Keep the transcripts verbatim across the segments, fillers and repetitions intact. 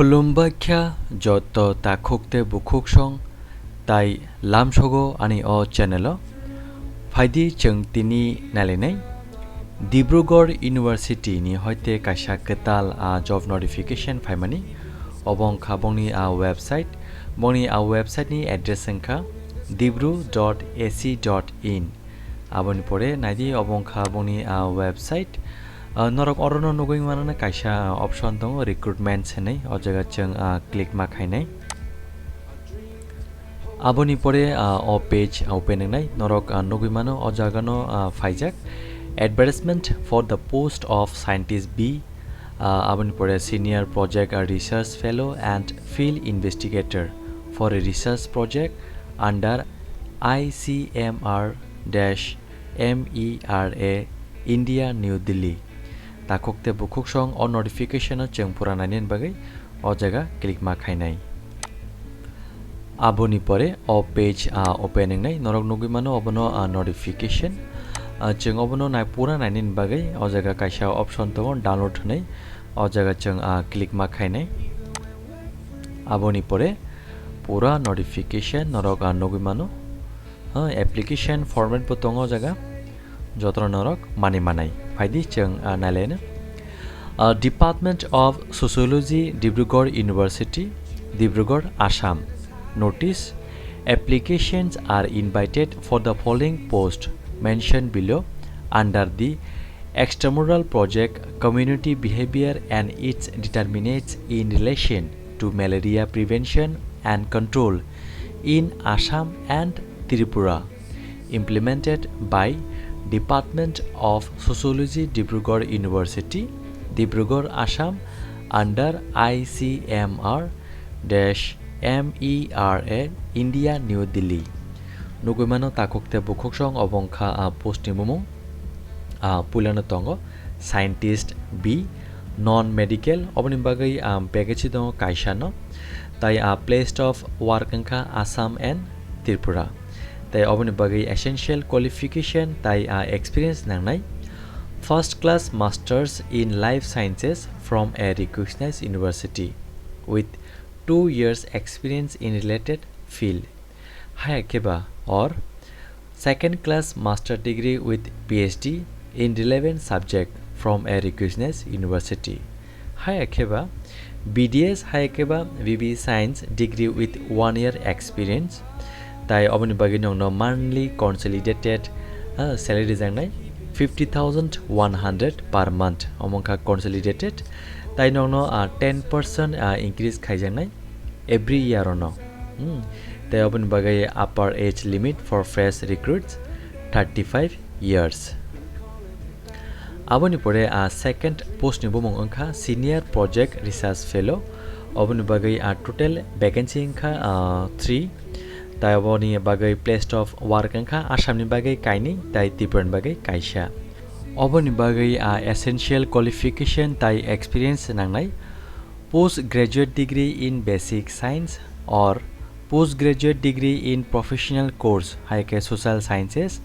Khulumbai kha joto takhuk tei bukhuk song tai lamsogo ani o channel o. Phaidi chwng tini nailainai Dibrugarh University ni hoite kaisa kwtal a job notification phaimani. Obo wngkha bongni a website. Bongni a website ni address wngkha dibru dot ac dot in. Aboni pore naidi obo wngkha bongni a website. Ah, norok orono nugwi manana kaisa option tongo recruitment hinwi, o jaga chwng ah click ma khainai. Aboni pore ah o page open wngnai norok ah nugwi mano o jagano ah phaijak advertisement for the post of scientist B, ah, aboni pore senior project ah research fellow and field investigator for a research project under I C M R dash M E R A India New Delhi. Takhuk tei bukhuk song o notification o chwng pura nainani bagwi o jaga click ma khainai. Aboni pore o page ah open wngnai norok nugwi mano obono ah notification. Ah, chwng obono nai pura nainani bagwi o jaga kaisa option tongo download hinwi o jaga chwng ah click ma khainai. Aboni pore pura notification norok ah nugwi mano. Ah, application format bo tongo o jaga. Jotono norok mani manai. Phaidi chwng ah nailaina. Ah, Department of Sociology, Dibrugarh University, Dibrugarh, Assam. Notice: applications are invited for the following post mentioned below under the extramural project Community Behavior and Its Determinants in Relation to Malaria Prevention and Control in Assam and Tripura, implemented by Department of Sociology, Dibrugarh University, Dibrugarh, Assam, under I C M R dash M E R A India, New Delhi. Nugwi mano takhuk tei bukhuk song obo wngkha ah post ni bumung. Ah, puilano tongo scientist B, non medical, oboni bagwi ah vacancy tongo kaisa no. Tai ah place of work wngkha Assam and Tripura. Tai oboni bagwi essential qualification tai ah experience nangnai. First class masters in life sciences from a recognized university with two years experience in related field. Haya khe ba or second class master degree with P H D in relevant subject from a recognized university. Haya khe ba B D S, haya khe ba B B science degree with one year experience. Tai oboni bagwi nongno monthly consolidated ah salary rijak nai fifty thousand one hundred per month. Omo wngkha consolidated. Tai nongno ah ten percent ah increase khaijak nai every year ono. Hmm. Tai oboni bagwi upper age limit for fresh recruits thirty five years. Aboni pore ah second post ni bumung wngkha senior project research fellow. Oboni bagwi ah total vacancy wngkha ah three. Tai oboni bagwi place of work wngkha Assam ni bagwi kainwi tai Tripura ni bagwi kaisa. Oboni bagwi ah essential qualification tai experience nangnai. Postgraduate degree in basic science or postgraduate degree in professional course, hai khe social sciences,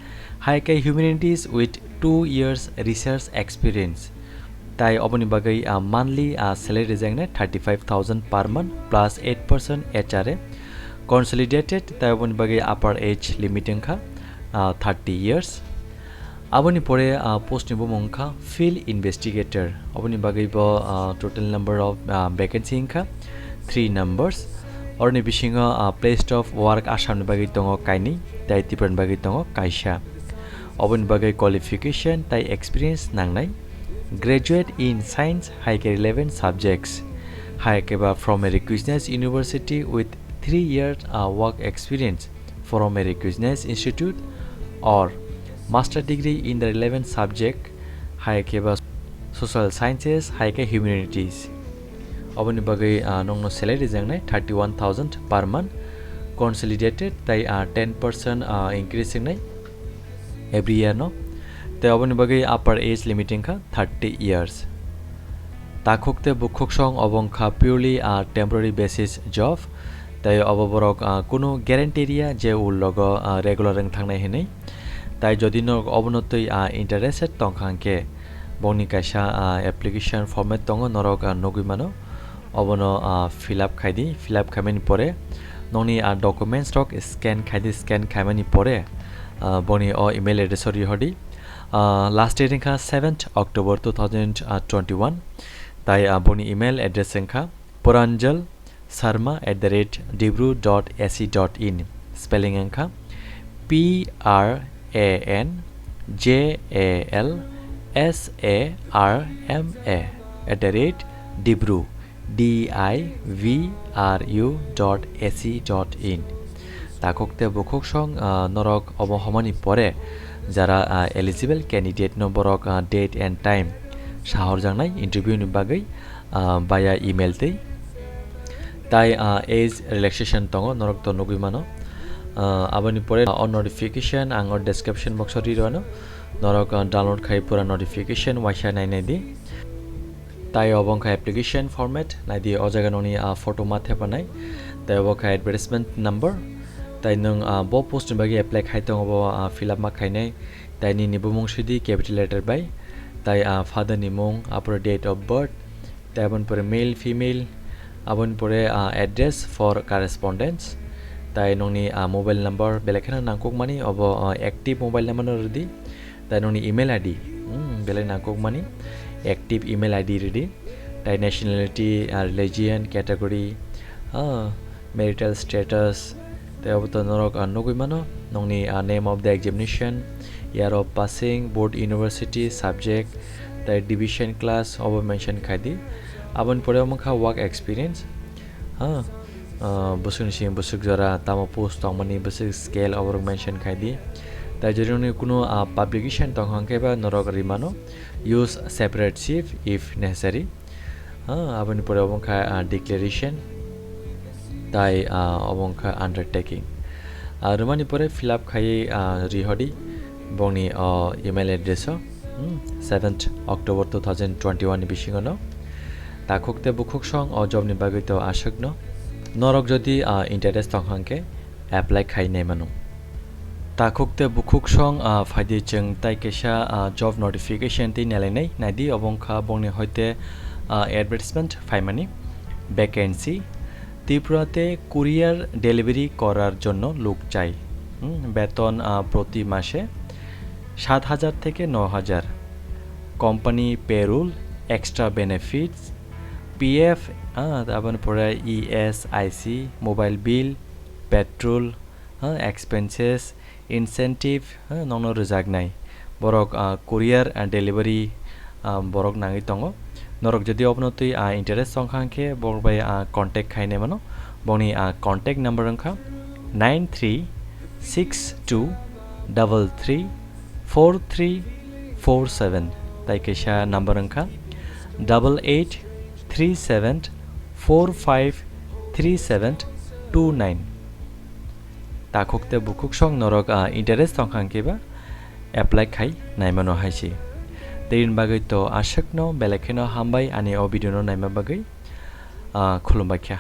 hai khe humanities with two years research experience. Tai oboni bagwi ah monthly ah salary rijak nai thirty five thousand per month plus eight percent H R A. Consolidated, tai oboni bagwi upper age limit wngkha ah thirty years. Aboni pore ah post ni bumung wngkha field investigator. Oboni bagwi bo ah total number of ah vacancy wngkha three numbers. Oroni bisingo ah place of work Assam ni bagwi tongo kainwi, tai Tripura ni bagwi tongo kaisa. Oboni bagwi qualification tai experience nangnai. Graduate in science, hai khe relevant subjects, hai khe ba from a recognized university with three years ah work experience from a recognized institute or master degree in the relevant subject, hai khe ba social sciences, hai khe humanities. Oboni bagwi ah nongno salary rijak nai thirty one thousand per month, consolidated tai ah ten percent ah increase wngnai every year no. Tai oboni bagwi upper age limit wngkha thirty years. Takhuk tei bukhuk song obo wngkha purely a temporary basis job. Tai obo borok ah kunu guarantee riya je ulogo ah regular wng thangnai hinwi. Tai jodi norok obono twi ah interested tongkha hwnkhe bongni kaisa ah application format tongo, norok ah nugwi mano. Obono, ah, fill up khai di, fill up khaimani pore nokni, ah, documents rok scan khai di, scan khaimani pore, ah, boni o email address o rihor di. Ah, last date wngkha seventh October two thousand twenty-one, tai, ah, boni email address wngkha Pranjal Sharma at the rate dibru dot A C dot in, spelling wngkha P R A N J A L S A R M A at the rate dibru, D I V R U dot A C dot in. Takhuk tei bukhuk song, ah, norok obo homani pore jara, ah, eligible candidate no borok, ah, date and time sahorjaknai interview ni bagwi, ah, via email tei. Tai, ah, age relaxation tongo, norok to nugwi mano. Ah, aboni pore, ah, o notification ang o description box o ri rwno. Norok, ah, download khai pura notification waisa nai nai di. Tai obo wngkha application format, nai di o jaga nokni, ah, photo ma thepanai. Tai obo wngkha advertisement number. Tai nwng, ah, bo post ni bagwi apply khai tongo, bo, ah, fill up ma khainai. Tai nini bumung sidi capital letter bai. Tai, ah, father ni mung, apore date of birth. Tai aboni pore male, female. Aboni pore, ah, address for correspondence. Tai nokni, ah, mobile number belai kheno nangkukmani, obo, ah, active mobile number no rwdi. Tai nokni email I D, hmm, belai nangkukmani, active email I D rwdi. Tai nationality, ah, religion, category, ah, marital status, tei obo to norok, ah, nugwi mano, nokni, ah, name of the examination, year of passing, board, university, subject, tai division, class, obo mention khai di. Aboni pore omo wngkha work experience, ha, ah, bwswkni simi bwswk jora tamo post tongmani, bwswk scale, oborok mention khai di. Tai jodi nokni kuno, ah, publication tongkha hwnkhe ba norok ri mano, use separate sheet if necessary. Ah, aboni pore obo wngkha, ah, declaration, tai, ah, obo wngkha undertaking. Ah, rwmani pore fill up khai, ah, rihor di bongni, oh, email address o, hmm, seventh October two thousand twenty-one ni bisingo no. Takhuk tei bukhuk song o job ni bagwi to aswk no. Norok jodi, ah, interest tong hwnkhe apply khai nai mano. Takhuk tei bukhuk song, ah, phaidi chwng tai kaisa, ah, job notification tei nelainai. Naidi obo wngkha bongni hoite, ah, advertisement phaimani vacancy. Tripura te courier delivery korar jonno lok chai. Hmm, beton, ah, proti mase sat hajar theke no hajar. Company payroll, extra benefits, P F, ah, aboni pore E S I C, mobile bill, petrol, ah, expenses, incentive, ah, nokno rwjaknai. Borok, ah, courier, ah, delivery, ah, borok nangwi tongo. Norok jodi obono twi, ah, interest tongkha hwnkhe borok bai, ah, contact khainai mano. Bongni, ah, contact number wngkha nine three six two double three four three four seven, tai kaisa number wngkha double eight three seven four five three seven two nine. Takhuk tei bukhuk song norok, ah, interest tongkha hwnkhe ba apply khai naimano hai se. Tei bagwi to aswkno belai kheno hambai ani o video no naima bagwi, ah, khulumbai kha.